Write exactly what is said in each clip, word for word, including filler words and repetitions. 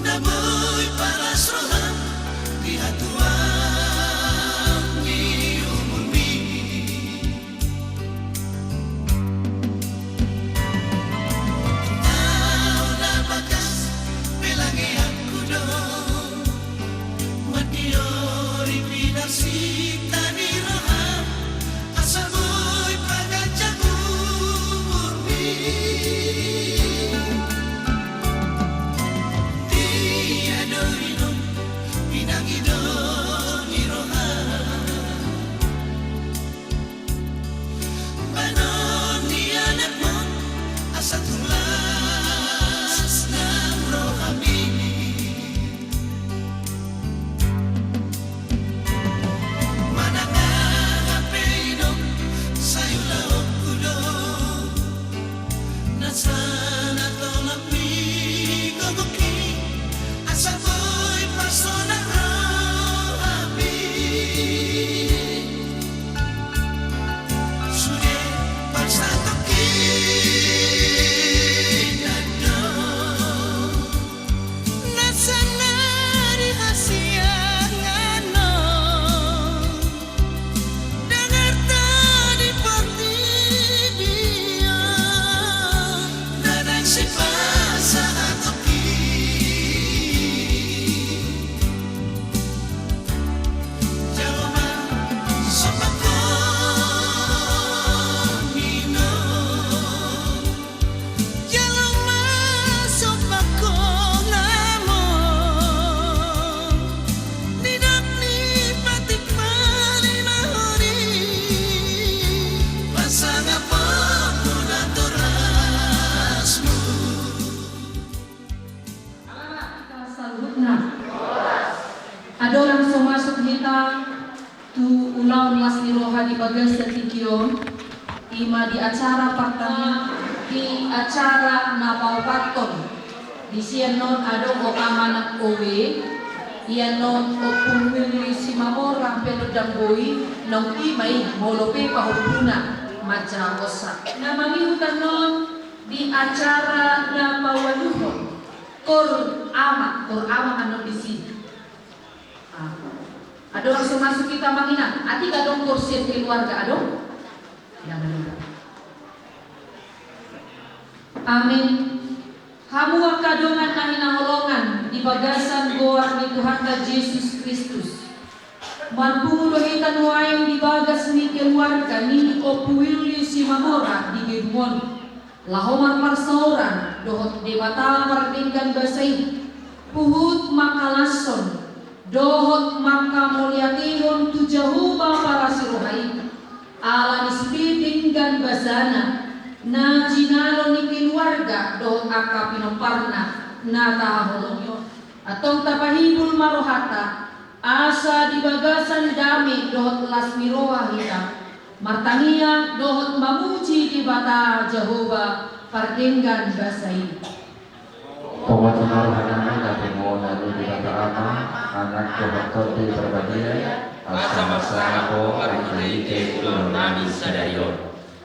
Na boi palas roham di hatuaon ni umurmi. Taon na bagas pelangeanku do mandiori pinarsinta ni roham. Asa boi paganjang umurmi. Dia do inom pinangido ni roha. Banon ni anakmon asa tulas nang rohami. Manang aha pe inom sai ulaonku do. Nasa na tolap ni gogongki asa boi pasonang rohami. Sude parsatongkinan do. Nasa na di hasiangan on. Dengar tadi portibi on. Nada si pasahat oki. Jalo ma sopakhon inom. Jalo ma sopakhon among. Nidok ni patik palimahon i. Pasangapon natorasmu. Alana hita saluhutna. Adong so masuk hita tu ulaon las ni roha di bagasan tingki on, ima di acara partangiangan, di acara na paopathon. Di sian on adong o amanang owe, ia non Ompu Willy Simamora Pelodang Boi, naung ima i molo pe pahompuna manjaha osa. Na mangihut annon di acara na paualuhon, kor ama, kor ama annon disi. Ah. Adong so masuk hita manginan. Atik adong kor sian keluarga adong? Amin. Hamu angka dongan na hinaholongan di bagasan goar ni Tuhanta Jesus Kristus. Marpungu do hita nuaeng di bagas ni keluarga ni Ompu Willy Simamora di gedung on. Laho marparsaoran dohot Debata pardenggan basa i, huhut mangkalashon dohot mangkamauliatehon tu Jahowa parasi roha i. Ala ni sude denggan basana na jinalo ni keluarga dohot angka pinomparna na tahaholongi on. Antong tapahibul ma rohanta, asa di bagasan dame dohot las ni roha hita martangiang dohot mamuji Debata Jahowa pardenggan basa i. Pamotona rohanami na tumona di Debata Ama, Anak dohot Tondi Porbadia, asa marsangap angka ite tu ulaonnami sadari on.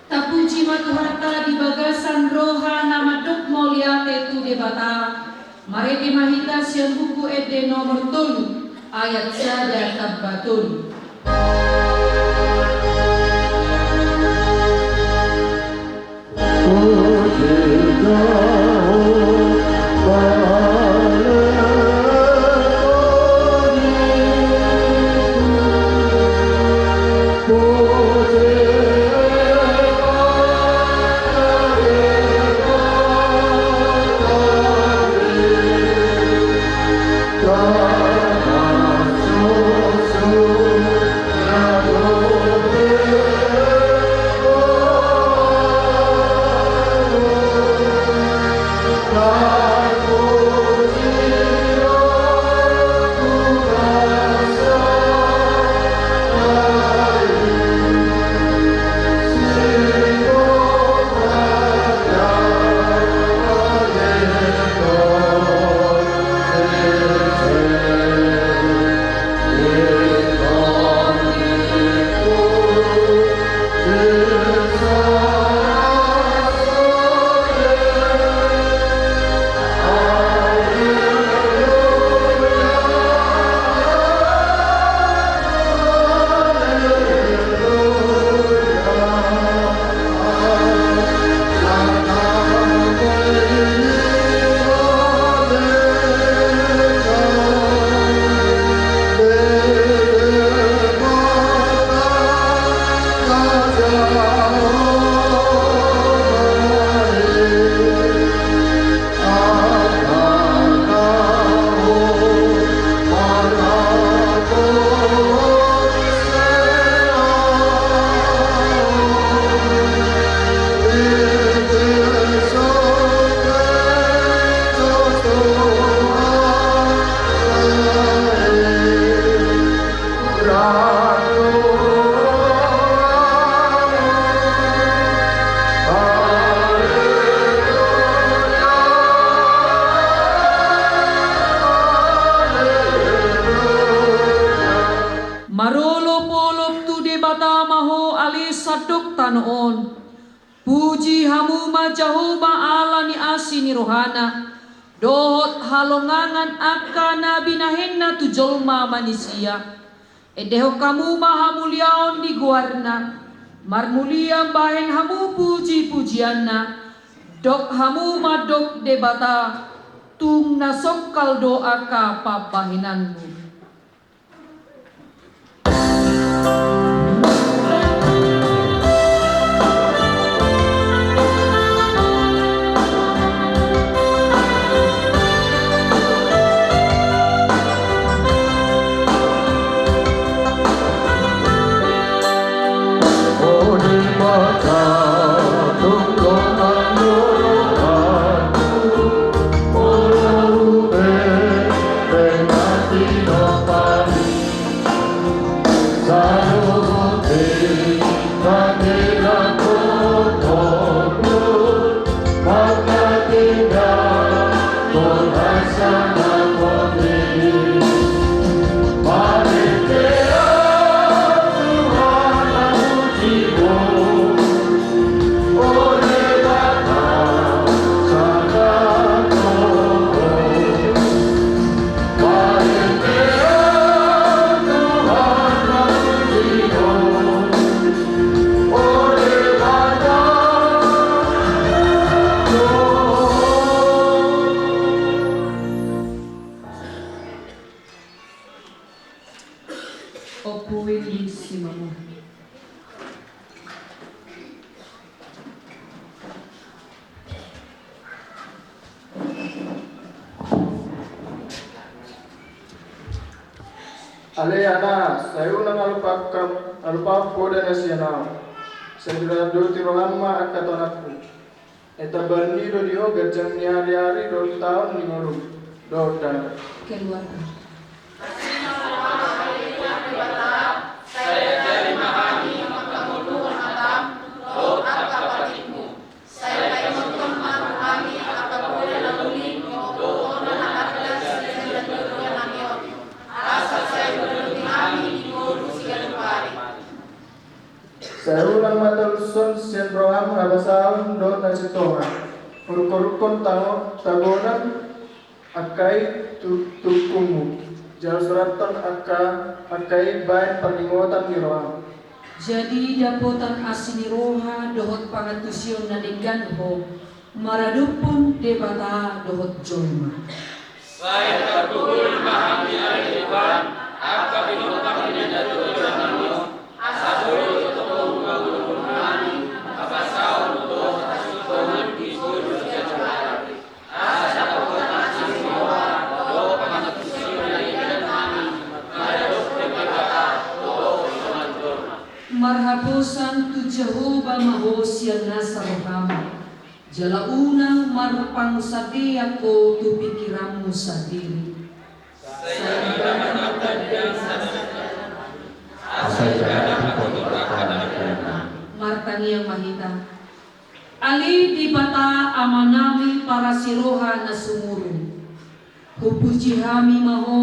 Tapuji ma Tuhanta di bagasan roha na mandok mauliate tu Debata. Marende ma hita sian Buku Ende nomor tolu, ayat sada tamba tolu. O Hamu ma Jahowa ala ni asi ni rohana, dohot halongangan angka na binahenna tu jolma manisia. Endehon hamu ma hamuliaon di goarna, marmulia bahen hamu puji-pujianna, dok hamu mandok Debata, tung na songkal do angka pambahenanmu. Ompu Willy Simamora. Ale Anak, sai unang alupakam, alupahon poda na sian Ahu. Sai dirandoti roham ma angka tonanku. Ai tambahan ni do di ho ganjang ni ari-ari dohot taon ni ngolum. Dohot dame. Keluarga. Sai unang ma talushon sian roham habasaon dohot na sintonga. Hurukhon-rukhon tango-, tagonan angka i tu-, tungkungmu. Jala surathon angka, angka i bahen parningotan ni roham. Jadi dapotan asi ni roha dohot pangantusion na denggan ho maradophon Debata dohot jolma. Sai tarpungul ma hami ale Tuhan, angka pinompar ni natuatua nami on, asa boi do tongtong mangulahon hami habasaon dohot hasintongan di ngolu siganup ari. Asa dapotan asi ni roha dohot pangantusion na denggan hami maradophon Debata dohot jolma. Marhaposan tu Jahowa ma ho sian nasa roham. Jala unang marpangunsandean ho tu pingkiranmu sandiri. Sai Ibana ma tanda ni hasadaon nami. Asa Ibana ma patorangan ni roham. Martangiang ma hita. Ale Debata Amanami parasi roha na sumurung. Hupuji hami ma ho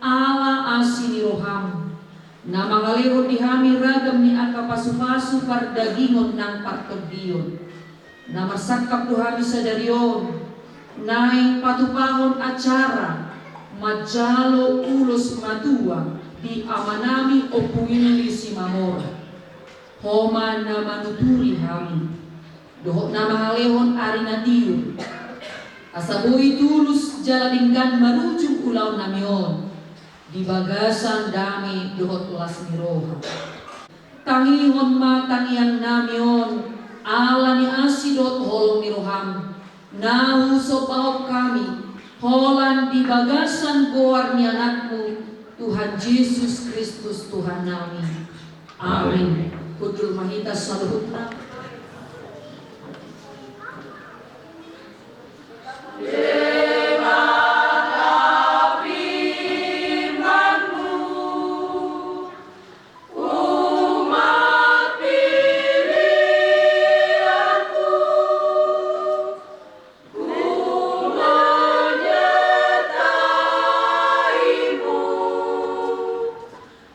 ala asi ni roham, na mangalehon di hami ragam ni angka pasupasu pardagingon nang partondion. Na marsangkap do hami sadari on, naeng patupahon acara manjalo ulos matua di Amanami Ompu Willy Simamora. Ho ma na manuturi hami, dohot na mangalehon ari na tiur, asa boi tulus jala denggan marujung ulaon nami on di bagasan dame dohot las ni roha. Tangihon ma tangiang nami on ala ni asi dohot holong ni roham, na husombahon hami holan di bagasan goar ni Anakmu, Tuhan Jesus Kristus Tuhan nami. Amin. Hundul ma hita saluhutna.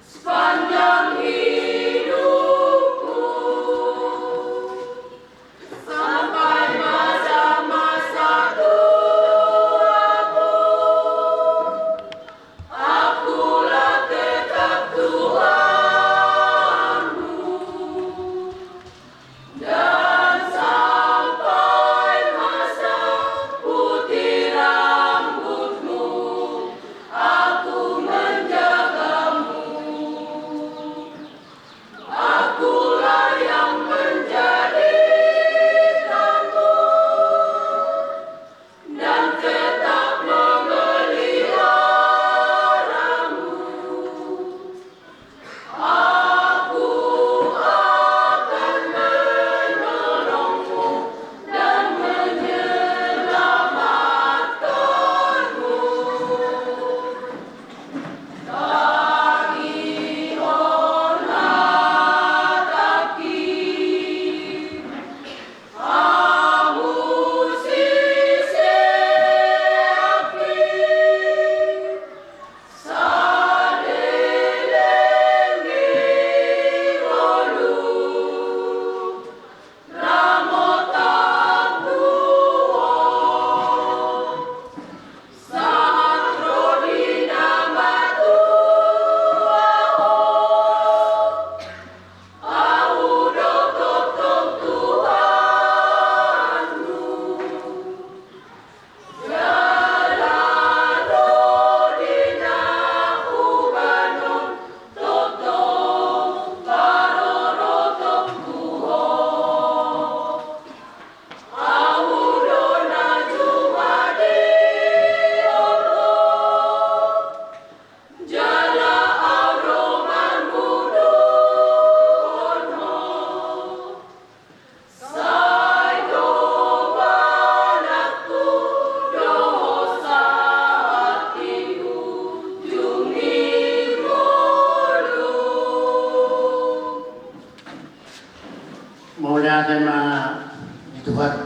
Sepanjang hidupku,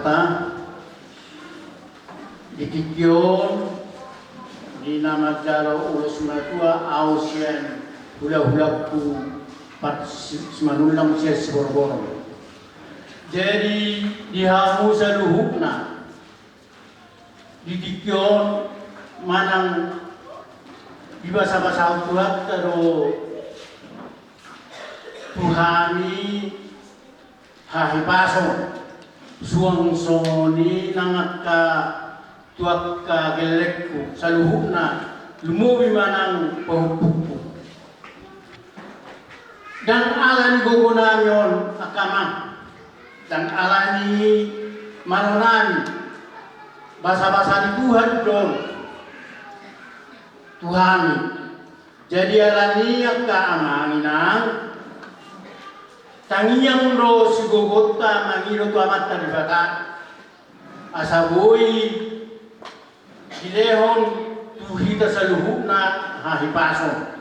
Ta, di tingki on, di na manjalo ulos matua, au sian hulahulangku Parsi-, Simanullang sian Siborgorong. Jadi, di hamu saluhutna, di tingki on manang dibasabasahon Tuhanta do tu hami hahipason, suang songon i nang angka tu angka gellengku saluhutna, lumobi ma nang pahompungku. Ndang ala ni gogo nami on angka amang, ndang ala ni malo nami, basabasa ni Tuhan do on tu hami. Jadi ala ni i angka amang inang, tangiang do sigogonta mangido tu Amanta Debata, asa boi dilehon tu hita saluhutna hahipason.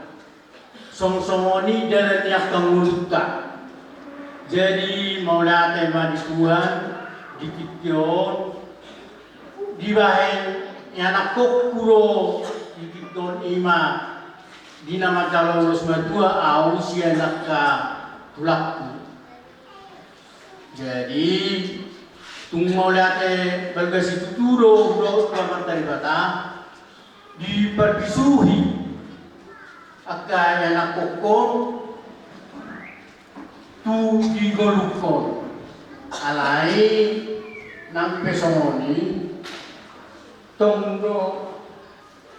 Songon songon i dalan ni angka ngolunta. Jadi mauliate ma di Tuhan, di tingki on, dibahen ianakhonku do di tingki on, i ma di na manjalo ulos matua au sian angka tulangku. Jadi tung mauliate balga situtu do hudok tu Amanta Debata, diparbisuhi angka ianakhonhon tu di ngolungkon. Alai nang pe songon i, tong do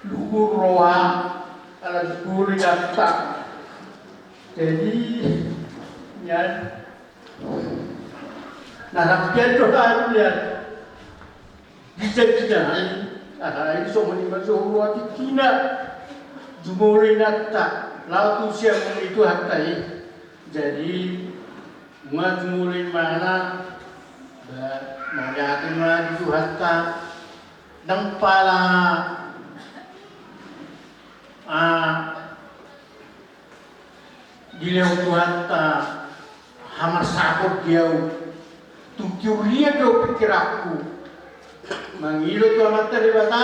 luhur roha ala jumolo inanta. Jadi nian na rampian do hami nian. Di jadina i, aha i, songon i ma jolo atikina. Jumolo inanta, laho tu siamun i Tuhanta i. Jadi nunga jumolo imana, ba, mauliate ma di Tuhanta. Ndang pala, ah, dilehon Tuhanta hamarsahon di au. Tung tiur liat do pingkiranku mangido tu Amanta Debata,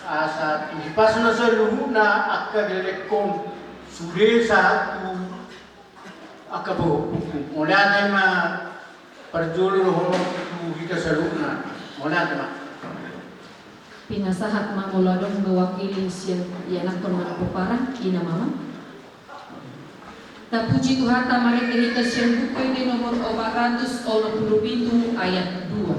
asa tu hipasna saluhutna angka gellengkon, sude sahat tu angka pahompungku. Mauliate ma parjolo dohonon tu hita saluhutna. Mauliate ma. Pinasahat ma molo adong mewakili sian ianakhon manang pomparan, ina mama. Tapuji Tuhanta, marende hita sian Buku Ende nomor opat ratus onom pulu pitu ayat dua.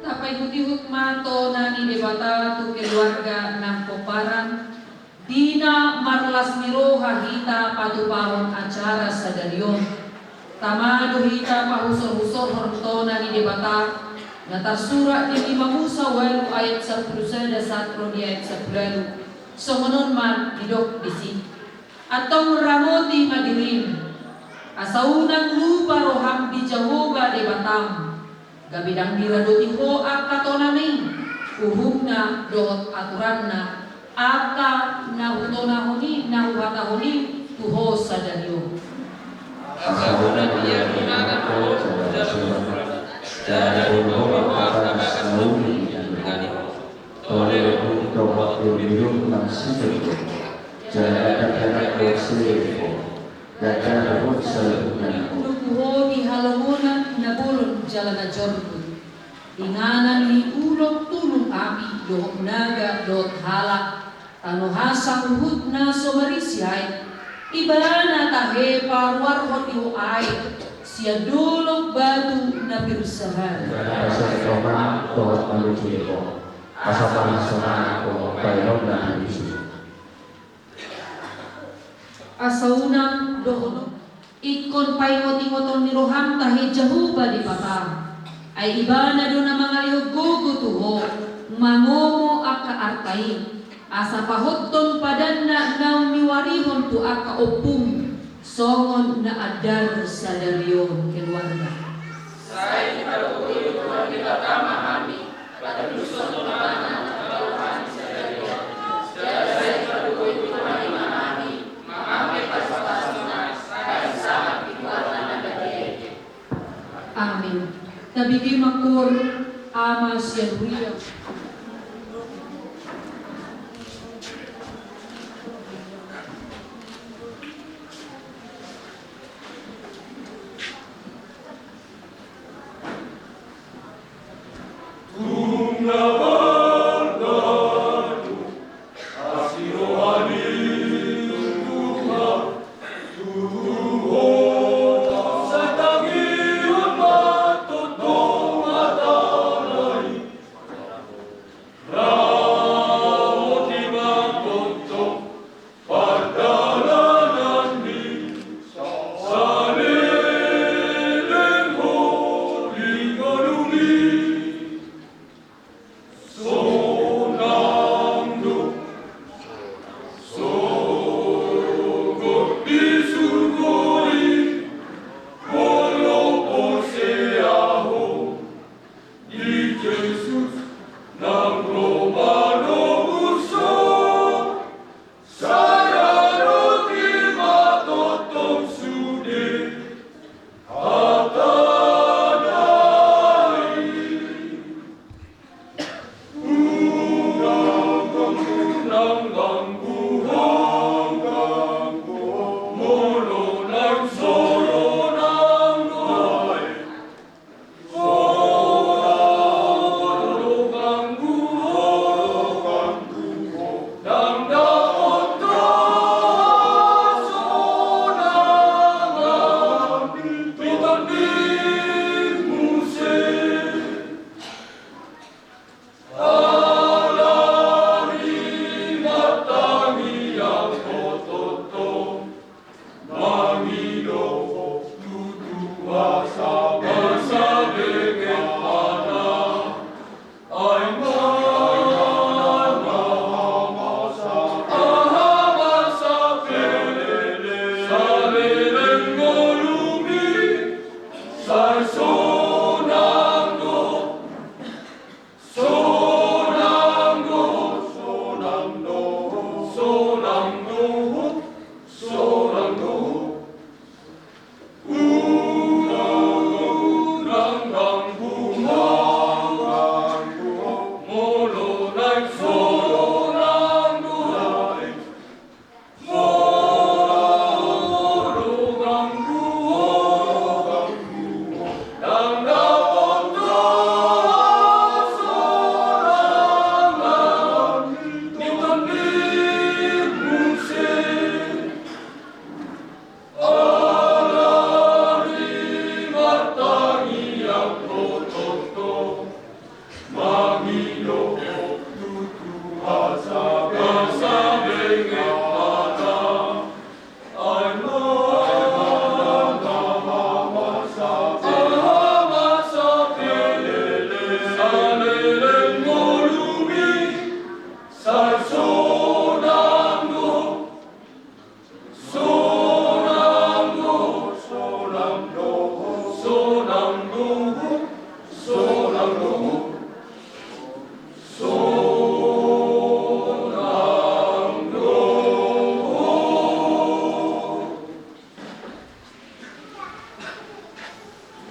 Tapaihutihut ma tona ni Debata tu keluarga nang pomparan. Di na marlas ni roha hita patupahon acara sadari on. Tama do hita pahusorhusorhon tona ni Debata, na tarsurat di lima Musa ualu ayat sampulu sada sahat ro di ayat sampulu ualu. Songon on ma didok disi: Antong ramoti ma dirim, asa unang lupa roham di Jahowa Debatam. Gabe ndang diradoti ho angka tonami, uhumna dohot aturanna, angka na hutonahon i, na huhatahon i tu ho sadari on. Asa unang dialualu ho jala sorat, jala olo ho angka bagas na uli di hami. Tole ho dohot ilumilum nang sinuhut, jala dapot dosa ho. Gabe dohot saluhutna. Nunga ho di halongonan na bolon jala na jorngut, inganan ni ulok tulung api, dohot naga dohot halak, tano hasang huhut na so marisi aek, ibana tahe paruarhon di ho aek sian dolok batu na pir sahali. Ibana pasahat roham dohot na lucu di ho, asa pasahat roham dohot baenonna na lucu. Asa unang dohonon ingkon paingotingoton ni roham tahe Jahowa Debata. Ai ibana do na mangalehon gogo tu ho, mangomo angka arta i, asa pahothon padanna naung niuarihon tu angka ompung, songon na andar sadari on keluarga. Sai dipargogoi Tuhan Debata ma hami. Amin. Tabege ma koor, Ama sian huria.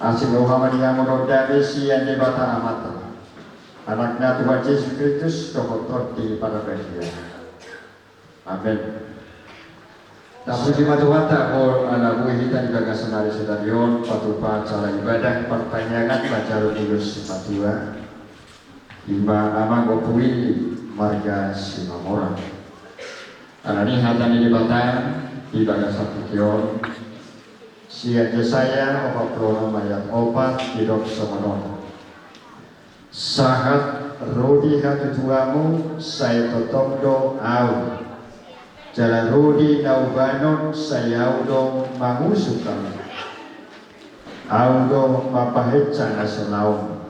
Asi ni roha ma nian on ro dame sian Debata Amanta, Anakna Tuhan Jesus Kristus, dohot Tondi Parbadia. Amen. Tapuji ma Tuhanta, anggo na boi hita di bagasan ari sadari on patupa acara ibadah partangiangan manjalo ulos simatua. Ima amang Ompu Willy marga Simamora. Alani hata ni Debata di bagasan tingki on, sian Jesaya opat pulu onom ayat opat didok songon on: Sahat ro di hatutuamu, sai tongtong do Ahu. Jala ro di na ubanon, sai Ahu do mangusung hamu. Ahu do mambahensa na so laon.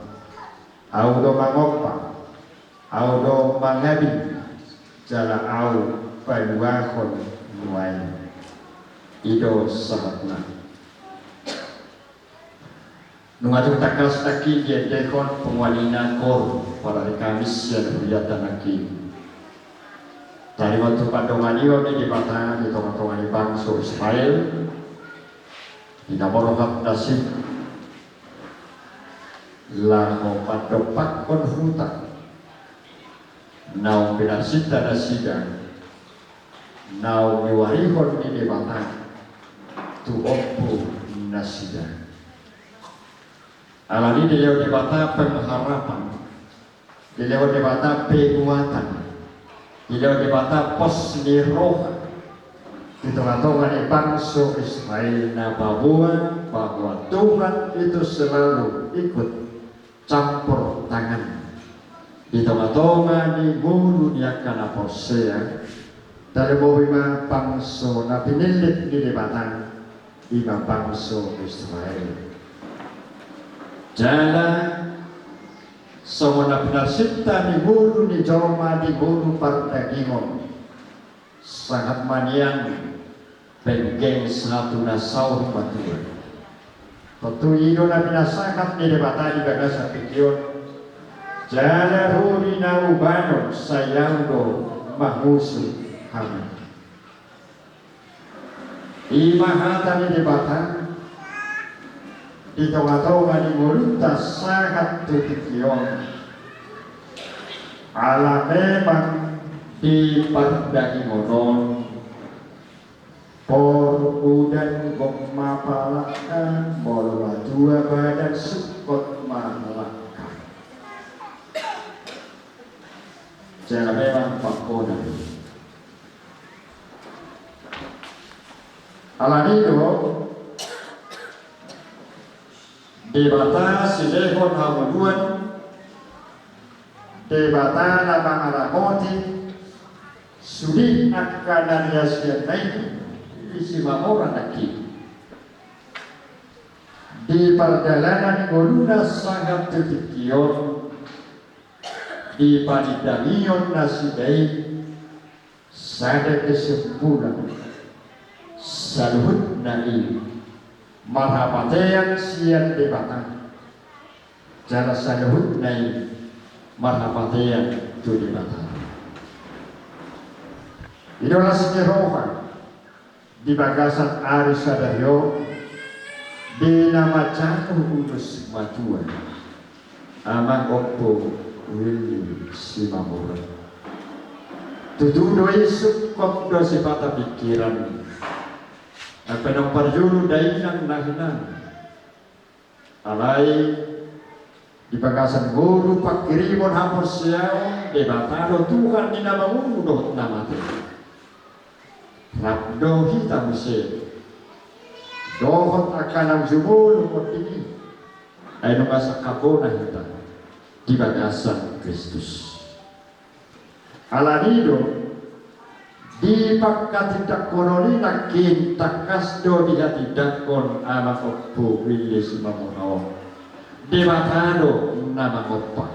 Ahu do mangompa. Ahu do mangabing. Jala Ahu paluahon nuaeng. I do sahatna. Nunga tung tangkas nangkin diendehon punguan i na koor pada ari Kamis sian hurianta nangkin. Taringot tu pandonganion ni Debata di tongatonga ni bangso Israel, di na borhat nasida laho mandompakhon huta naung pinarsinta nasida, naung niuarihon ni Debata tu ompu nasida. Alani dilehon Debata pengharapan, dilehon Debata penguatan, dilehon Debata pos ni roha di tongatonga ni bangso Israel na paboa bahwa Tuhan itu selalu ikut campur tangan di tongatonga ni ngolu ni angka na porsea. Tarlumobi ma bangso na pinillit ni Debata, ima bangso Israel. Jala songon na pinarsinta ni ngolu ni jolma di ngolu pardagingon, sahat ma nian penggeng sahat tu na saur matua. Tontu i do na pinasahat ni Debata di bagasan tingki on. Jala ro di na ubanon, sai Ahu do mangusung hamu. Ima hata ni Debata di tongatonga ni ngolunta sahat tu tingki on. Ala memang di pardagingon on, por udan gok ma palangka, molo matua badan sungkot ma langka. Jala memang pangkona. Alani do Debata silehon hangoluan, Debata na mangaramoti sude angka na niasianna i di Simamora nangkin. Di pardalanan ngoluna sahat tu tingki on, di panindangion nasida i, sada kesimpulan, saluhutna i marhapatean sian Debata. Jala saluhutna i marhapatean tu Debata. I do las ni roha di bagasan ari sadari on, di na manjalo ulos matua, amang Ompu Willy Simamora. Tutu do i sungkot do sipata pingkiran, nang pe naung parjolo dainang na hinan. Alai di bagasan ngolu pangkirimon haporseaon, Debata do Tuhan ni na mangolu dohot na mate. Rap do hita muse dohot angka na jumolo monding i, ai nunga sangkap bona hita di bagasan Kristus. Alani do di pangkatindanghonon i nangkin tangkas do dihatindangkon amang Ompu Willy Simamora on. Debata do na mangompa.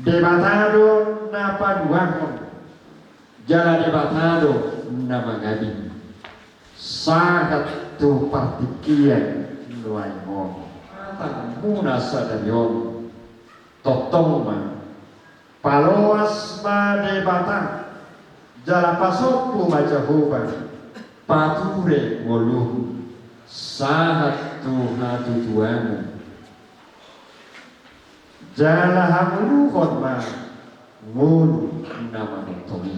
Debata do na paluahon. Jala Debata do na mangabing. Sahat tu partingkian nuaeng on. Hatangmuna sadari on. Tongtong ma. Paloas ma Debata, jala pasombu ma Jahowa, pature ngolum sahat tu hatutuamu. Jala hangoluhon ma ngolu na manongtong i.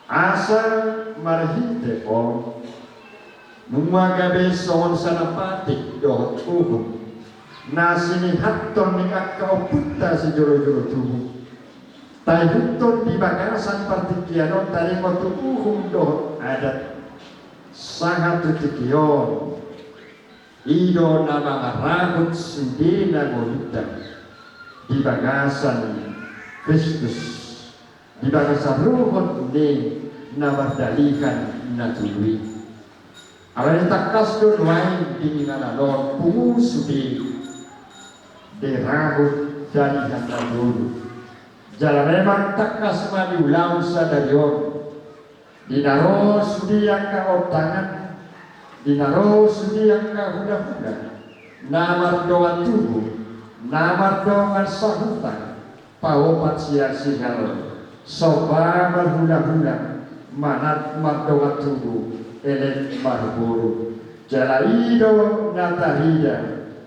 Asa marhite on, nunga gabe songon sada patik dohot uhum, na sinihathon ni angka ompunta sijolojolo tubu, taihuthon di bagasan partingkian on taringot tu uhum dohot adat, sahat tu tingki on. I do na mangarahut sude na ngolunta di bagasan Kristus, di bagasan ruhut ni na mardalihan na tolu i. Alani tangkas do nuaeng di inganan on pungu sude dirahut dalihan na tolu. Jala memang tangkas ma di ulaon sadari on. Di na ro sude angka ontangan, di na ro sude angka hulahula, na mardongan tubu, na mardongan sahuta, paopat sihasihal, somba marhulahula, manat mardongan tubu, elek marboru. Jala i do na tarida,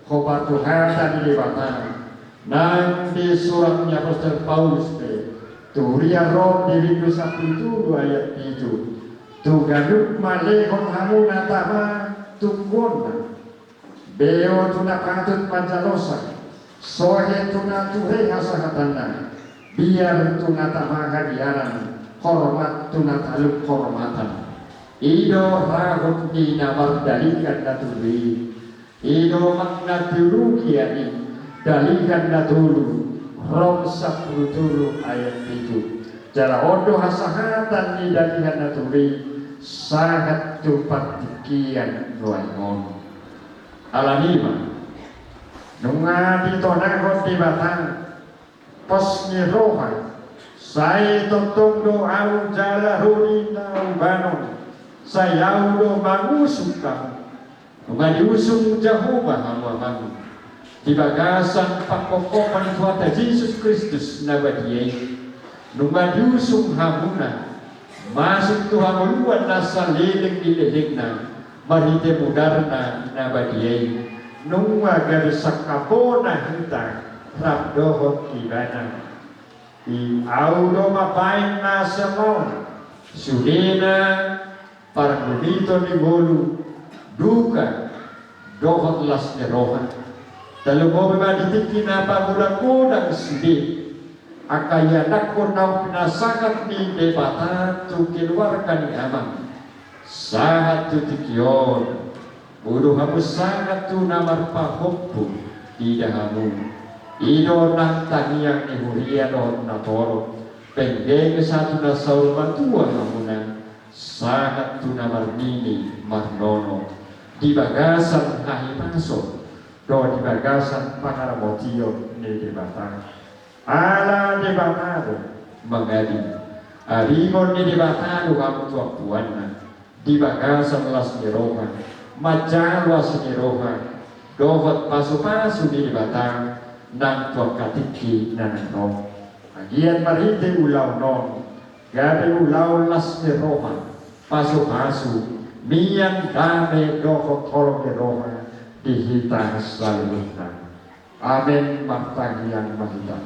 hombar tu hata ni Debata, nang di surat ni apostel Paulus pe tu huria Rom di bindu sampulu tolu ayat pitu. Tu ganup ma lehon hamu na tama tungguonna, beo tu na patut manjalosa, sohe tu na ture hasahatanna, biar tu na tama hadiaran, hormat tu na taluk hormatan. I do rahut ni na mardalihan na tolu i. I do makna teologia ni dalihan na tolu, Rom sampulu tolu ayat pitu. Jala on do hasahatan ni dalihan na tolu i sahat tu partingkian nuaeng on. Alani i ma, nunga ditonahon Debata pos ni roha, sai tongtong do ahu jala ro ni na hubanon, sai ahu do mangusung hamu. Nunga diusung Jahowa hamu amang di bagasan pangkophopon ni Tuhanta Jesus Kristus na badia i. Nunga diusung hamuna masuk tu hangoluan na saleleng ni lelengna marhite mudarna na badia i. Nunga gabe sangkapona hita rap dohot Ibana. I ahu do mambahen na sian laon, sudena pargumiton ni ngolu, duka dohot las ni roha. Talumobi ma di tingki na pagodanggodang sude angka ianakhon naung pinasahat ni Debata tu keluarga ni amang. Sahat tu tingki on, bodo hamu sahat tu na marpahompu diida hamu. I do nang tangiang ni huria dohot natorop, penggeng sahat tu na saur matua hamuna, sahat tu na marnini marnono, di bagasan hahipason dohot di bagasan pangaramotion ni Debata. Ala Debata do mangadi. Adingon ni Debata do hamu tu ampuanna di bagasan las ni roha, manjalo asi ni roha dohot pasupasu ni Debata nang tu angka tingki na naeng ro. Anggiat marhite ulaon on gabe ulaon las ni roha, pasupasu, mian dame dohot holong ni roha di hita saluhutna. Amen. Martangiang ma hita.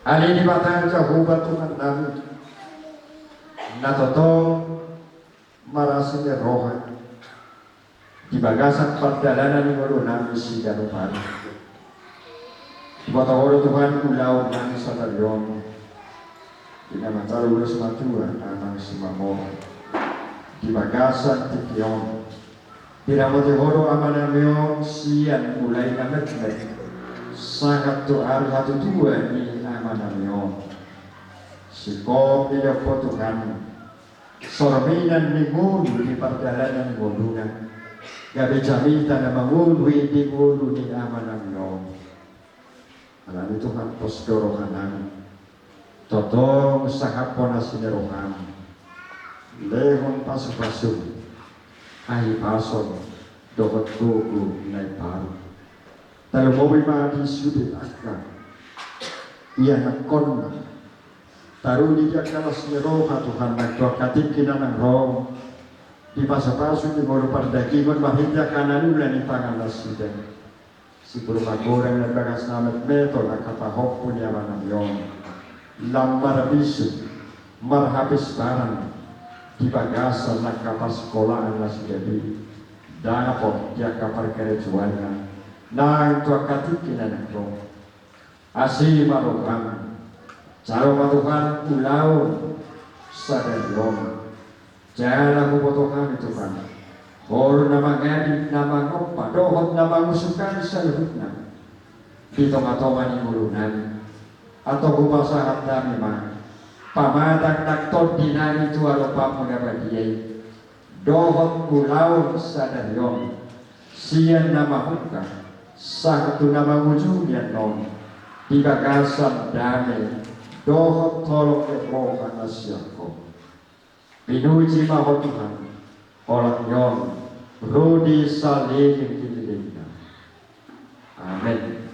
Ale Debata Jahowa Tuhannami, na tongtong marasi ni roha di bagasan pardalanan ni ngolunami siganup ari. Diboto Ho do Tuhan ulaonnami sadari on, di na manjalo ulos matua, Amang Simamora, di bagasan tingki on. Diramoti Ho do amanami on sian mulai na metmet sahat tu ari hatutuan ni amanami on. Singkop ni Ho Tuhan, sorminan ni ngolu di pardalanan ni ngoluna, gabe jamita na mangolu i di ngolu ni amanami on. Alani i Tuhan, pos do rohanami. Tongtong sahaphon asi ni roham, lehon pasupasu, hahipason dohot gogo na imbaru. Talumobi ma di sude angka ianakhonna, taruli di angka las ni roha Tuhan nang tu angka tingki na naeng ro. Dipasupasu di ngolu pardagingon marhite angka na nula ni pangan nasida. Simbur magodang na di bagas na metmet on angka pahompu ni amanami on, lam marbisuk, marhapistaran di bagasan angka parsikolaan nasida be. dapot di angka parkarejoanna nang tu angka tingki na naeng ro. Asi ma roham. Jalo ma Tuhan ulaon sadari on. Jala huboto hami Tuhan, Ho do na mangadi, na mangompa dohot na mangusung hami saluhutna di tongatonga ni ngolunami. Antong hupasahat hami ma pamatang nang tondinami tu adopanmu na badia i, dohot ulaon sadari on, sian na mamungka sahat tu na mangujungi annon, di bagasan dame dohot holong ni roha na sian Ho. Pinuji ma Ho Tuhan, olat ni on ro di saleleng ni lelengna. Amen.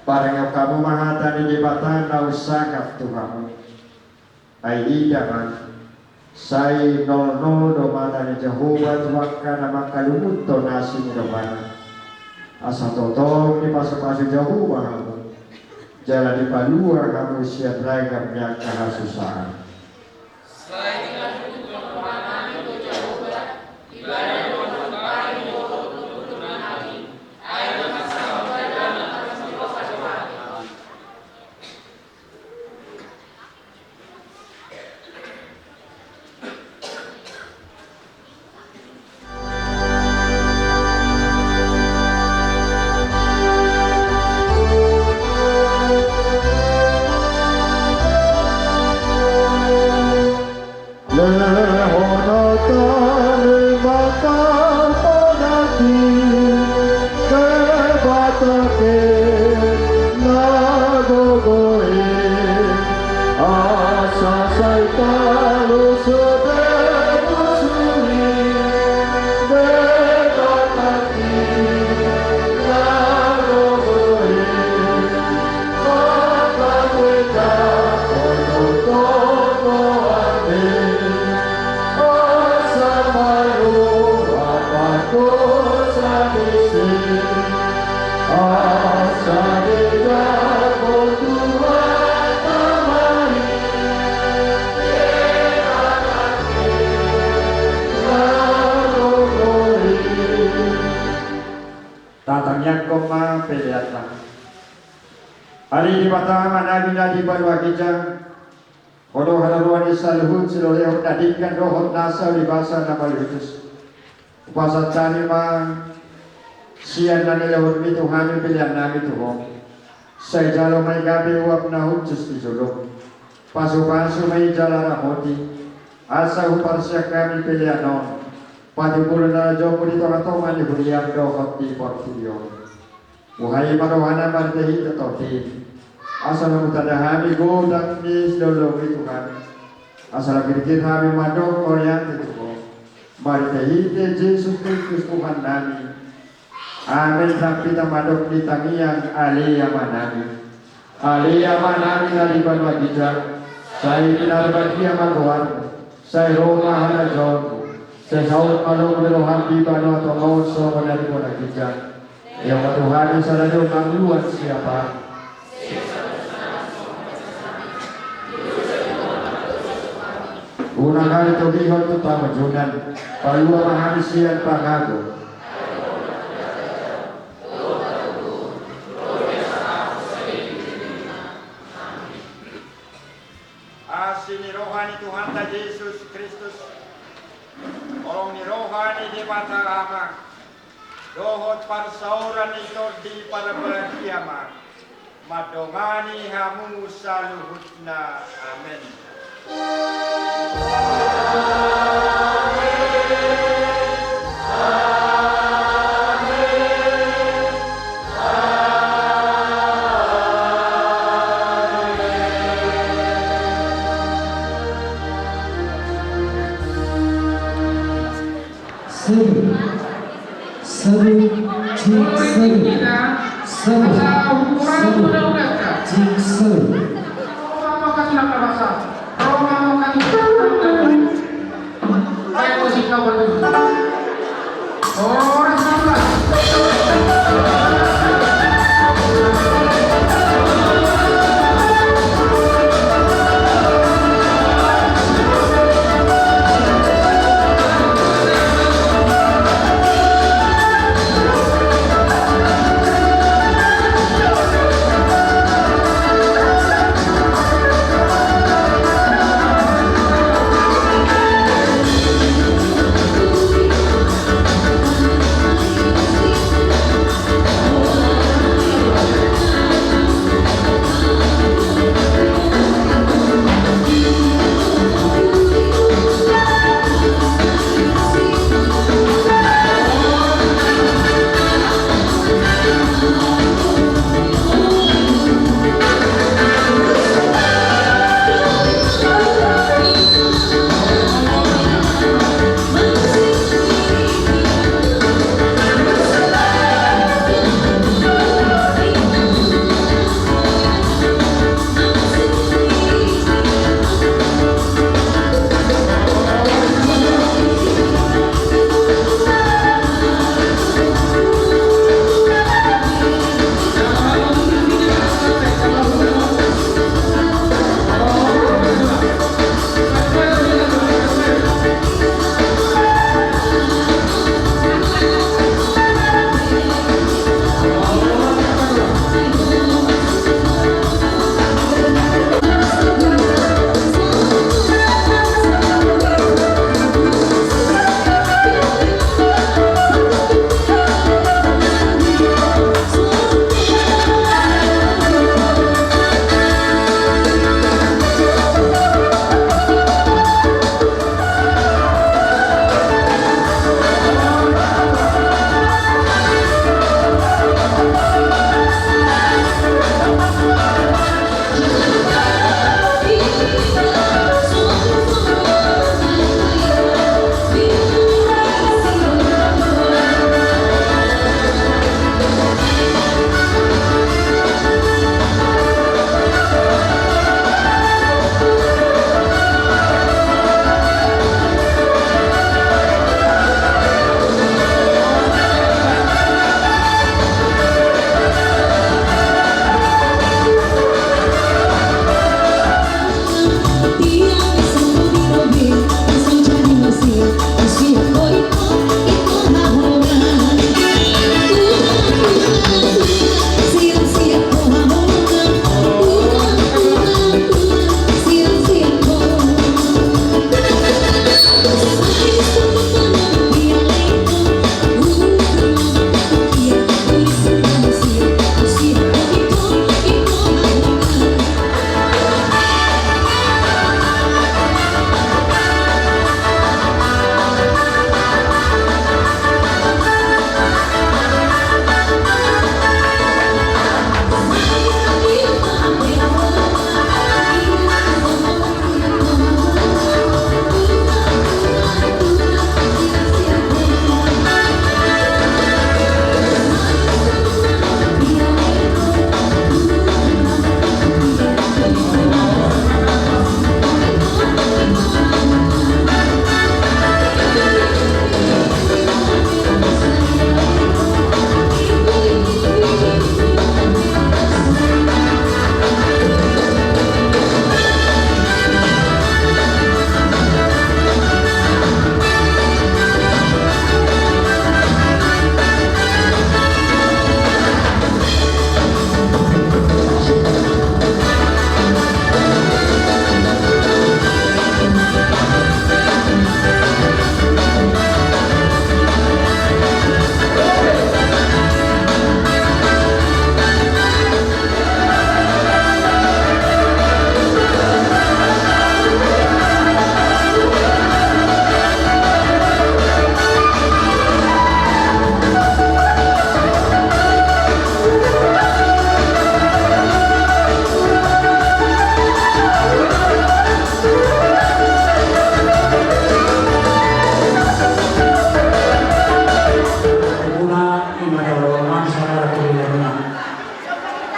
Parangehon hamu ma hata ni Debata na husahat tu hamu. Ai ida ma, sai nolnol do mata ni Jahowa tu angka na mangkalungunhon asi ni rohana. Asa tongtong dipasupasu Jahowa hamu, jala dipalua hamu sian ragam ni angka hasusaan. Tatangiangkon ma peleanta. Ale Debata, Amanami na di banua ginjang, Ho do hararoan ni saluhut silehon na denggan dohot nasa ulibasa na mauliutus. Hupasahat hami ma sian na nilehonmi tu hami peleannami tu Ho. Sai jalo ma i gabe uap na hushus di jolom. Pasupasu ma i jala ramoti, asa huparsian hami pelean on, patubuhon na rajaonmu di tongatonga ni huriam dohot di portibi on. Buhai ma rohana marhitehite Tondi, asa lam hutanda hami godang ni siloangi Tuhan. Asa lam girgir hami mandok mauliate tu Ho. Marhitehite Jesus Kristus Tuhannami. Amen. Rap hita mandok di tangiang: Ale Amanami. Ale Amanami na di banua ginjang, sai pinarbadia ma goarMu, sai ro ma harajaonMu, sai saut ma lomo ni rohaM di banua tonga on songon na di banua ginjang. Ia ma Tuhan, sada do manguluan siapa. Unang hami togihon tu pangunjunan, palua ma hami sian pangago. Asi ni roha ni Tuhanta Jesus Kristus, holong ni roha ni Debata Ama, dohot parsaoran ni Tondi Parbadia ma mandongani hamu saluhutna. Amen. Seru. Seru. Cik, seru. Seru. Seru. Cik, seru.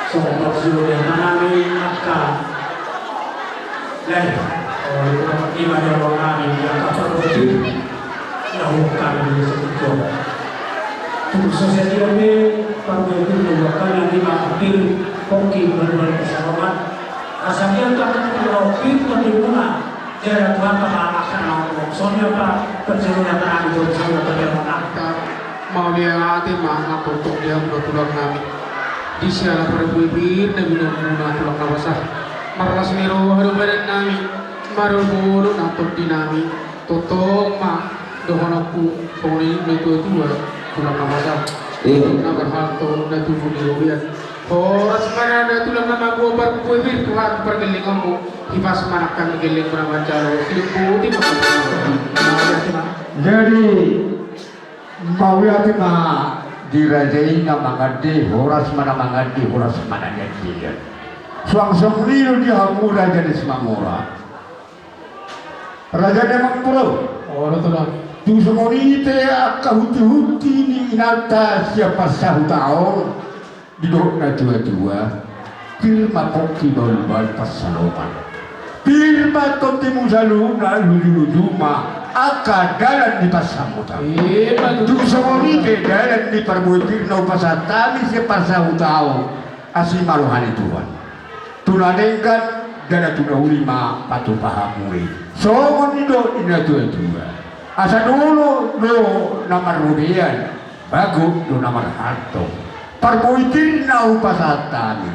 Songon parjolo di hami angka lae, o, ima di roha nami di angka parboru na huhut hami di sekutu. Tung so sadia pe parboru na huhut hami ima pir pongki baru-baru pasaroman. Asa dia tu angka pir pongki muna. Jala Tuhan ma angka na songon i ma parjolo ni hami tu songon i ma parjolo ni hami. Mauliate ma na tongtong di hamu na tulang nami. Di siala parbue pir na binahen muna tulang na basa. Marlas ni roha do badan nami. Marolopolop na tondi nami. Tongtong ma dohononku songon i na tua-tua tulang na basa. Iya. Na marhalto na tubu ni robean. Horas ma da tulang na mago parbue pir Tuhan pargellengonmu. Hipas ma nangkin gelleng na manjalo. Sidung boti ma. Jadi mauliate ma di raja i na mangande, horas ma na mangande, horas ma na niandean. Suang songon i do di hamu raja ni Simamora. Raja ni Amangboru. Olo tulang. Tung songon i pe angka hunti-hunti ni inanta sian pansahutaon. Didok na tua-tua, pir ma pongki bahulbahul pansalongan. Pir ma tondimu saluhutna, luju-luju ma angka dalan ni pansamotan. Tung songon i pe dalan ni parbue pir na hupasahat hami sian pansahutaon, asi ma roha ni Tuhan. Tu na denggan, jala tu na uli ma patupa hamu i. Songon i do di na tua-tua. Asa dolo do na marrobean. Bagot do na marhalto. Parbue pir na hupasahat hami.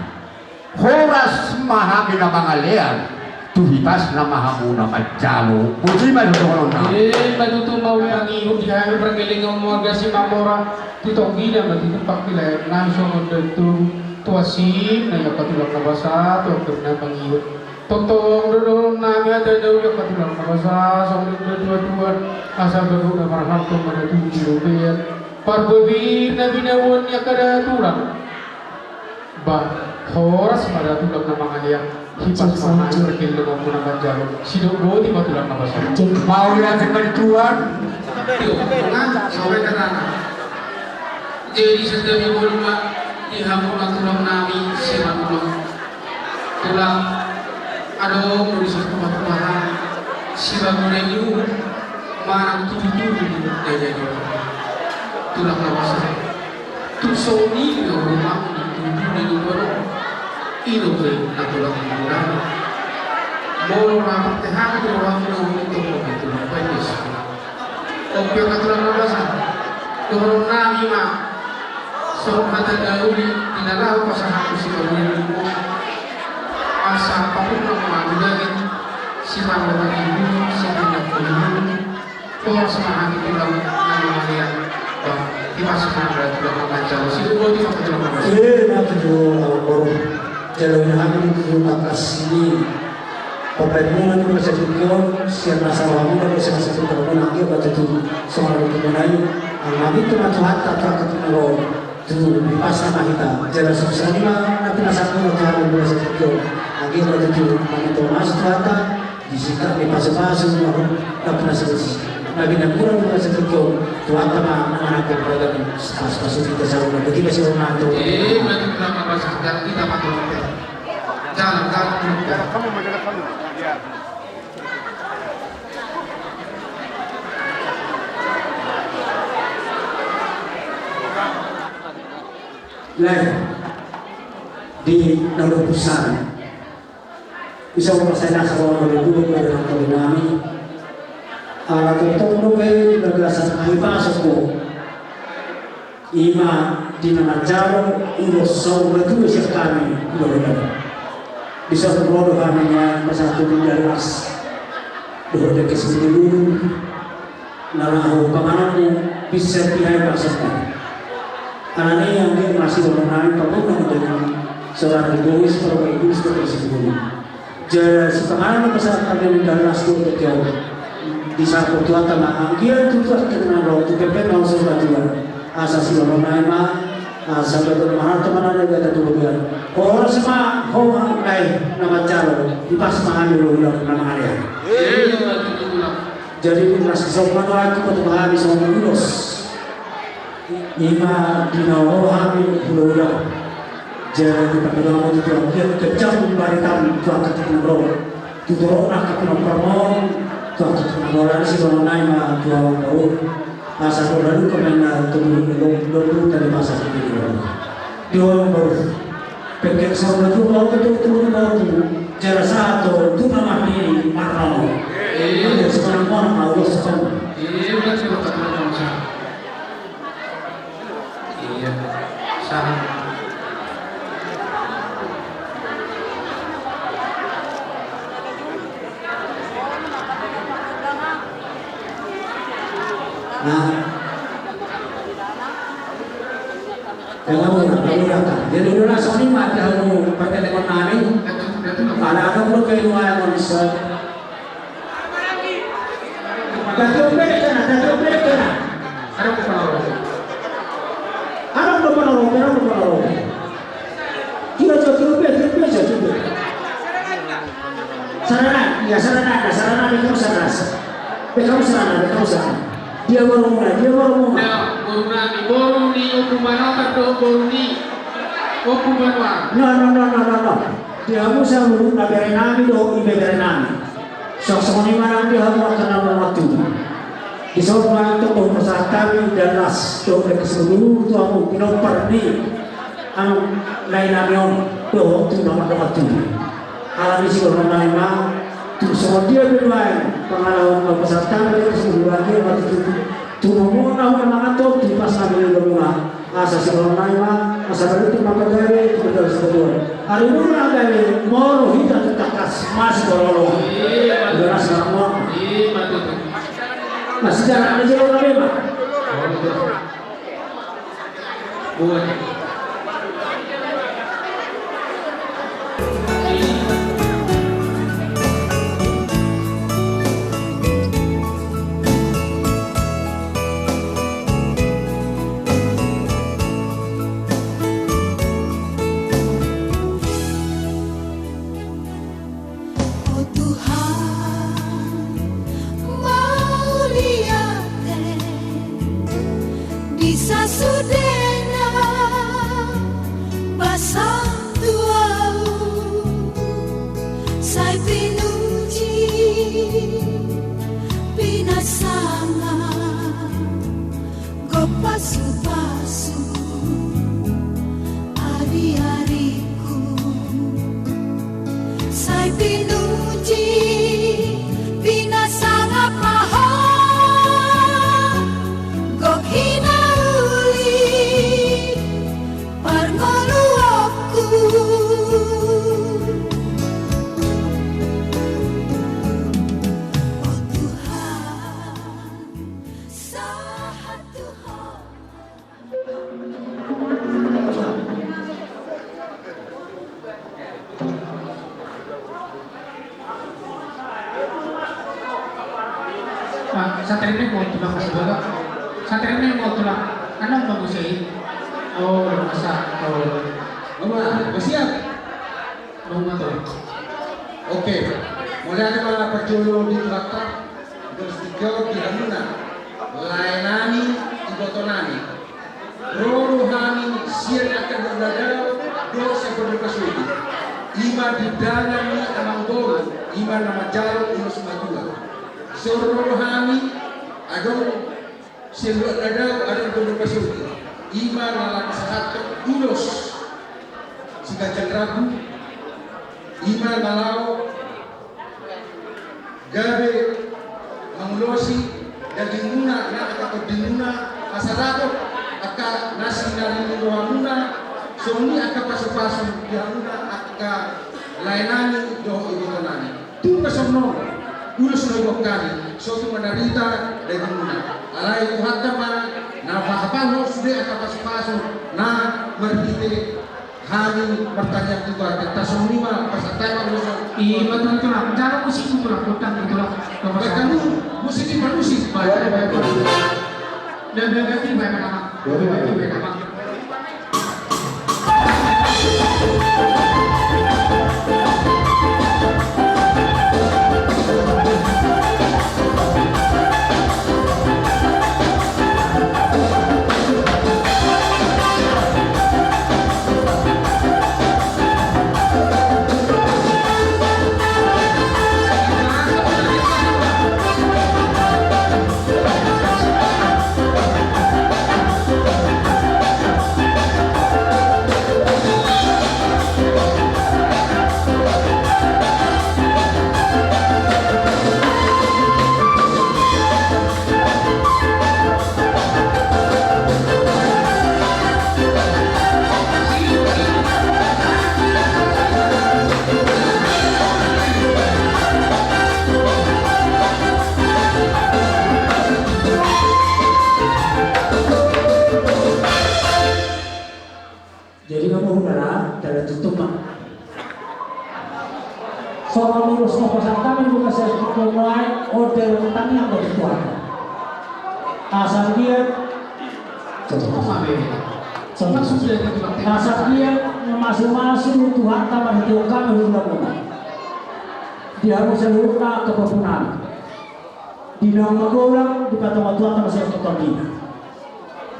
Horas ma hami na mangalean. Tu hipasna ma hamu na manjalo. Boti ma dohononna. Ima tutu mauliate. Mangihut di hami pargellengonmu angka Simamora. Tu tonggina ma tu tumpak di lae. Na songon i do tu asing na i angka tulang na basa tu angka na mangihut. Tongtong do dohonon nami hata na uli angka tulang na basa songon i do tua-tua. Asa bagot na marhalto ma na tubu ni robean. Parbue pir na binahen ni angka da tulang. Ba, horas ma da tulang na mangalean. Hipas ma hami pargellengonmu na manjalo. Sidung boti ma tulang na basa. Mauliate ma di Tuhan. Jadi santabi ma di hamu na tulang nami Simanullang. Tulang, adong do disi tulang-tulang sibangunan i manang tubu-tubu di dada i. Tulang na basa. Tung songon i do rumah di tubu di tubu do. I do pe na tulang di tulang. Molo na partehan tu rumah di tulang, tulang baik. Oke, angka tulang na basa. Dohonon nami ma. Songon hata na uli di na laho pasahat tu si Pauli. Asa papunna ma tu daging si Pauli, si Pauli. Horas ma hami tulang na mangalean. Ba, hipas ma da tulang na manjalo. Sidung boti ma tulang na manjalo. Ima tutu, Amangboru. Jalo na hami tu tangkas ni. Pambahenmuna tu masa tingki on, sian nasa rohamuna, sian nasa tingki on, anggiat ma tutu songon na nidokmuna i, nang mamintor ma Tuhanta tu angka tingki on, tu hipasna ma hita. Jala songon i ma na pinasahatmuna tu hami tu masa tingki on, anggiat ma tutu mamintor ma Tuhanta, di singkat ni pasu-pasu, na pinasahat, na binahenmuna tu masa tingki on, Tuhanta ma na manangkok badan pasu-pasu hita saluhutna, boti ma songon i ma tutu. Eh, berarti kenapa pas kita pakai? Jalan, jalan. Lae, di nomor pusat. Bisa ko saya nasa bawa dari dulu ke dalam kami nami. Ala tongtong dope di bagasan ai pasok ko. Ima di na manjalo ulos saur matua sian hami, ulos ulos. Di saur ro do hami na pasahat tu Raja Las dohot dengke sitolu na laho pamananmu, bisa di ai pasok. Alani i anggiat ma sidohonon nami pamananmu dengan seorang ibu, seorang ibu, seorang ibu. Jala sipanganon na pasahat hami di dalan las tu dengke on. Disangkut tu hata ma anggiat tu tuak tu na ro tu pepet na usul na tuan. Asa sidohonon nai ma, asa bagot na marhalto ma na dengke tu bagian. Horas ma ho ma nai na manjalo, hipas ma hami ulos ulos na mangalean. Jadi di las tu sopan ma tu hami songon ulos. Ima di na ro hami ulos ulos. Jadi, pakedamu tu angka kejam baritamu tu angka tu na ro. Tu torop angka tu na parmon, tu angka tu na ro, alani sibalanai ma tu angka ro. Asa tu lalu kemana tu bulu bulu tadi masa tu bulu. Dua baru. Pengkek sama tu mau tu tu mau tu. Jara satu tu nama di marau. Iya. Sekarang mana mau sekarang. Iya, betul, betul, betul. Iya, sahat. Nah. Kamu, kamu datang. Jadi, dulu langsung ni mati, kamu pakai telepon nami. Ada, ada perlu kayak dua yang bisa. Dati ombek na, dati ombek na. Adong do pangarope, adong do pangarope. Tiro jo, tiro be, tiro be jo, tiro be. Sarana, iya, sarana, sarana, be kamu sarana. Be kamu sarana, be kamu sarana. Dia baru mulai, dia baru mulai. Nah, boru nami, boru ni Ompu Manotar do, boru ni Ompu Manuar. No, no, no, no, no, no. Di hamu saluhutna bere nami do, ibebere nami. Songon i ma nang di hamu angka na martua. Dison ma antong dohot pasahat hami, danas dohot dengke sumurung tu hamu, pinompar ni anu lae nami on dohot tu na martua. Alani sibalanai ma, tu songon dia pe nuaeng pangalaho na pasahat hami, dengke sumurung, lagi ma tu tu tu hamu na mangan topi pas nami ni lomuna. Asa sibalanai ma, asa baru tu mangkadari, tu mangkadari. Ari muna gabe molo hita tu tangkas masuk lolo. Iya, betul. Udah rasa semua. Iya, betul. Masih jalan aja lo gabe, Pak. Buat. O Tuhan, mauliate di sasudena basa tu ahu, sai pinuji, pinasangap, gok pasupasu ariariku, sai pinuji, pinasangap ma ho, gok hinauli parngoluonku. O Tuhan, sahat tu ho. Pak, santabi ma ho tulang, kasih bola. Santabi ma ho tulang. Anong bang usai? Oh, masa. Oh. Mama, udah siap? Mama tuh. Oke. Mauliate ma parjolo di Tuhanta. Terus tiga di hamuna. Lae nami, iboto nami. Ro do hami sian angka na dao dohot sian pardomuan sahali. I ma di dalan ni amangboru, i ma na manjalo ulos matua. Songon ro do hami, adong sian luat na dao, adong pardomuan sahali. I ma na laho pasahathon ulos siganjang rambu, i ma na laho gabe mangulosi dagingmuna, nang angka tondimuna, asa dapot angka na sinari ni rohamuna, songon i angka pasupasu di hamuna angka lae nami dohot iboto nami. Tung pe songon on ulos na huboan hami, so tung manarita dagingmuna. Alai Tuhanta ma na manghapal sude angka pasupasu na marhite hami martangiang tu Tuhanta, songon i ma pasahat hami ulos on. I ma tutu, tulang. Jalo musik tu, tulang, gondang tu, tulang. Baik, hamu musik i, panusi. Baik, baik, baik. Dan, dan, dan, baik, baik, baik. Baik, baik, baik. Songon ulos na pasahat hami di bagasan tingki on, ode tangiang ma tu Tuhan. Asa anggiat Asa anggiat mamasumasu Tuhanta marhite hami hulahula. Di hamu saluhutna angka pahompu nami. Di naung magodang dipatonga Tuhanta ma sian tondina.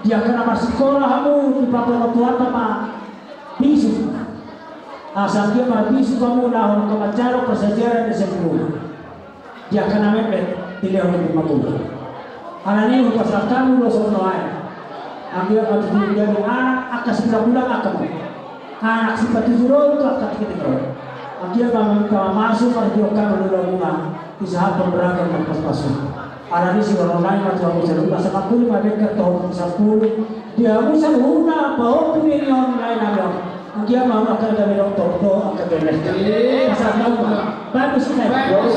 Di angka na marsikola hamu dipatonga Tuhanta ma bisuk. Asa anggiat marbisuk hamu laho angka manjalo parsadiaran ni sampulu. Di angka na metmet dilehon ni purba. Alani i hupasahat hami ulos on nuaeng. Anggiat ma tutu gabe anak angka sibulang-bulang angka ma. Anak sipatuju roha tu angka tingki-tingki roha. Anggiat ma mamasumasu marhite hami hulahula. Di sahat pamberatan marpasupasu. Alani i sidohonon nami ma tu hamu saluhutna, asa mangkuling ma bengkel tu hamu sampulu. Di hamu saluhutna pahompu ni on lae nami on. Anggiat ma hamu angka gabe doktor dohot angka gabe. Pasahat ma. Bagus, bagus.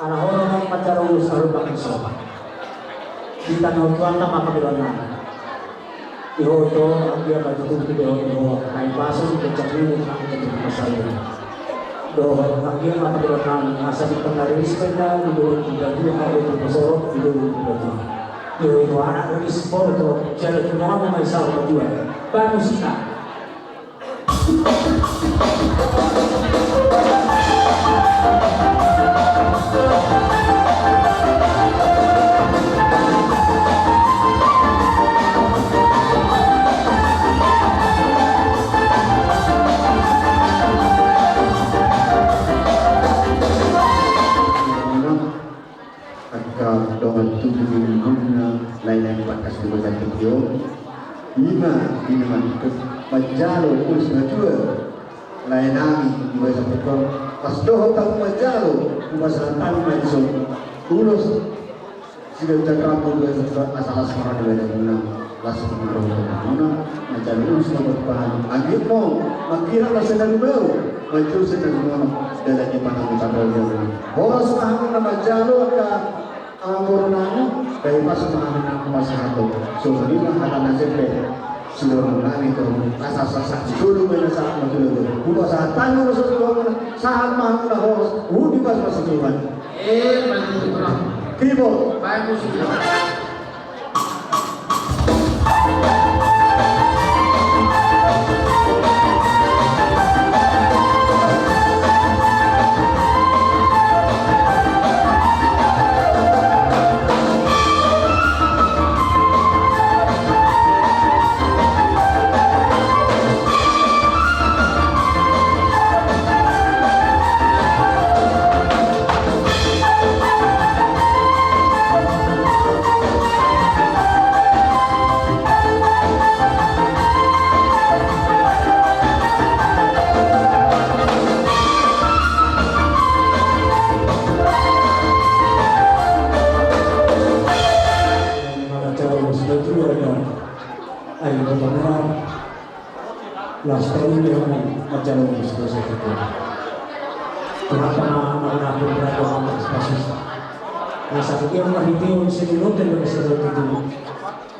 Ala hona ma manjalo ulos na rumbak i so. Di tangan Tuhanta ma pangkiloan nami. Ihoto anggiat ma tutu dilehon ni ho hahipason, kejahatanmu, kejahatanmu marsahit. Dohot anggiat ma pangkiloan nami asa di pangariris penda di dohot di datu hamu tu pasorok di dohot di datu. Ihoto anak riris poro to jala tunangan ma i saur matua. Bagus ina. Angka dongan tubu ni umpulna lae nami tangkas di bagasan tingki on. Ima, ima manjalo ulos na tua lae nami di bagasan tingki on. Pas dohot hamu manjalo, hupasahat hami ma dison ulos siganjang rambu di bagasan tingki on, asa las ma roha di badanmuna. Las ma roha di badanmuna. Manjalo ulos na buat pangan. Anggiat ma mangkirap ma sian na ribau, manjou sian na rinono. Dalan ni pangamutan roha. Horas ma hamu na manjalo angka amang boru nami, bahen ma hamu na pasahaton. Songon i ma hata na jempek sidohonon nami tu hamu, asa sahat-sahat ni solu ma na sahat ma tu lolo. Hupasahat hami ma ulos on tu hamuna, sahat ma hamu na horas, huhut dipasu-pasu Tuhan. Eh, baik, Tuhan. Keyboard. Baik, musik. Ai, boto muna, las tolu dia, manjalo ulos tu Tuhan. Tuhan ma na mangudahon berkat. Asa dia marhitehon sinulotan dari sinulotan itu.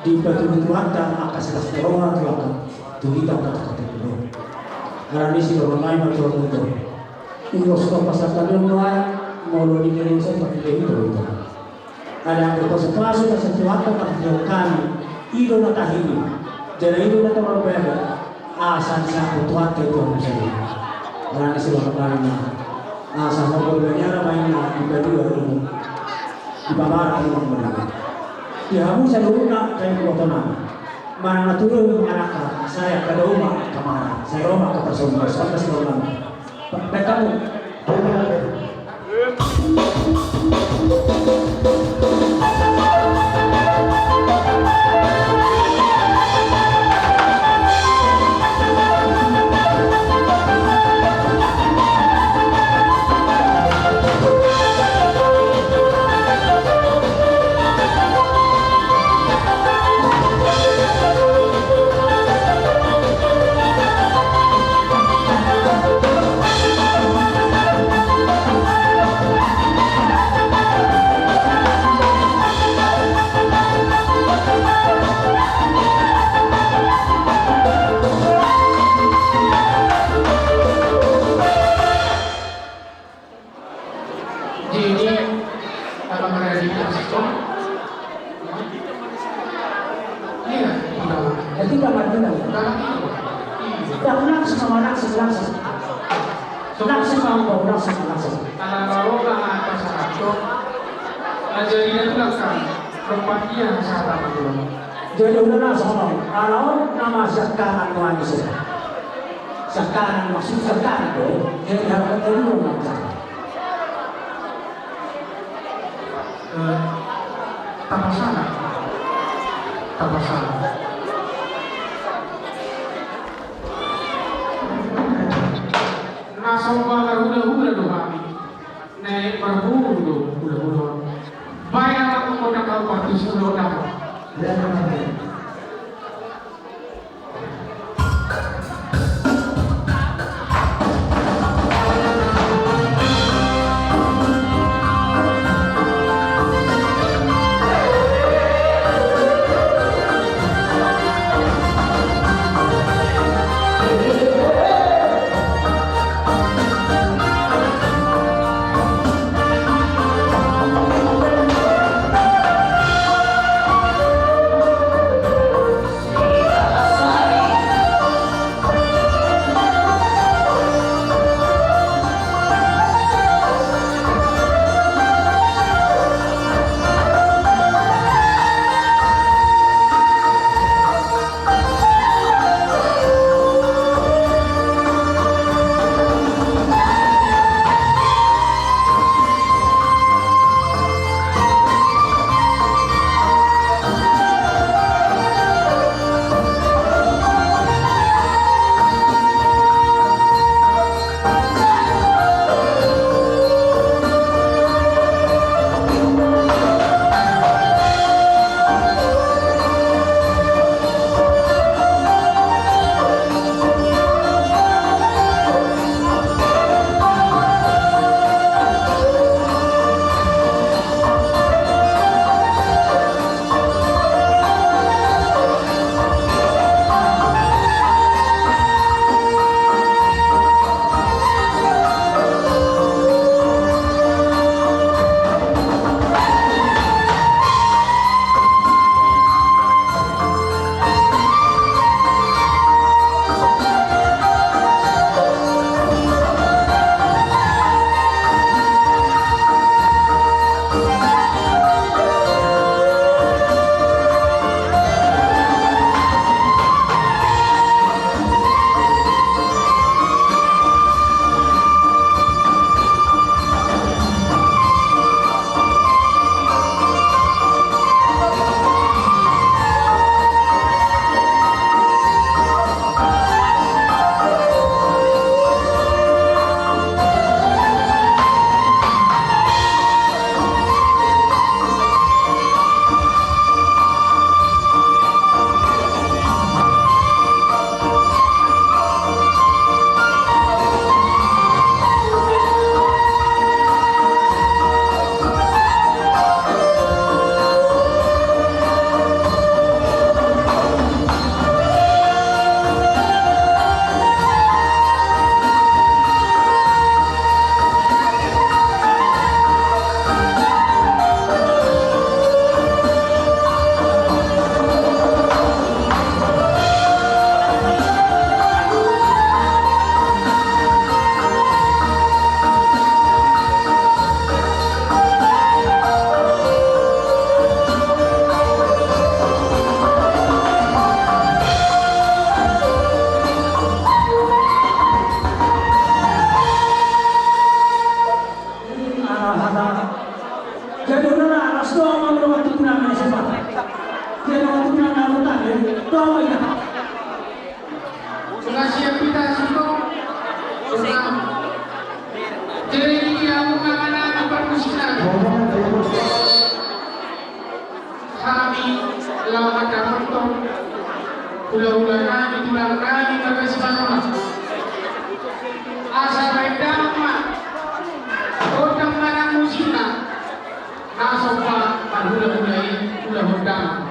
Dipatudu Tuhanta angka silas ni roha tu angka, tu hita angka tu hita. Alani i sidohonon nami ma tu hamu. Ulos na pasahat hami on nuaeng, molo di Indonesia pakai itu. Alai anggo pasu-pasu na sian Tuhanta marhitehon hami, i do na tahirim, jala i do na taparbahen, asa disambut Tuhanta i tu hamu saluhutna. Alani i sidohonon nami ma. Asa hombar baniara ma inna di padua rumu, di pabara rumu. Di hamu saluhutna, sai ibotonami. Manang na tulang anakta, sai angka dao ma angka mara, sai ro ma angka parsomba, sonda si romanami. Baen hamu. Jadi, apa kena di Iya, iya. Jadi, Bang Martina. Bang Martina. Iya. Bang, langsung sama langsung, langsung. Langsung sama Bang, langsung, langsung. Ala baru lah apa sarato. Aja dia tuh kan. Tempat dia salah dulu. Jadi, udah langsung, Bang. Ala on nama sekarang, Bang, bisa. Sekarang, maksud sekarang tuh, jadi harus dulu, Bang. Eh, tapasana. Tapasana. Na somba marhulahula do hami. Naeng marhulu do hulahula. Baen ma tu kota kabupaten Solo. Jadi udah lah, alas doang mau lewat tukunan yang sempat. Dia lewat tukunan yang utang, jadi doang aja. Sudah siap kita, sudah. Sudah. Jadi dia mau mana apa musik lagi? Hami laho mandapothon hulahula nami, tulang nami, marga Simanullang. Asa baen damang ma gondang manang musikna na somba marhulahula i, hulahula damang.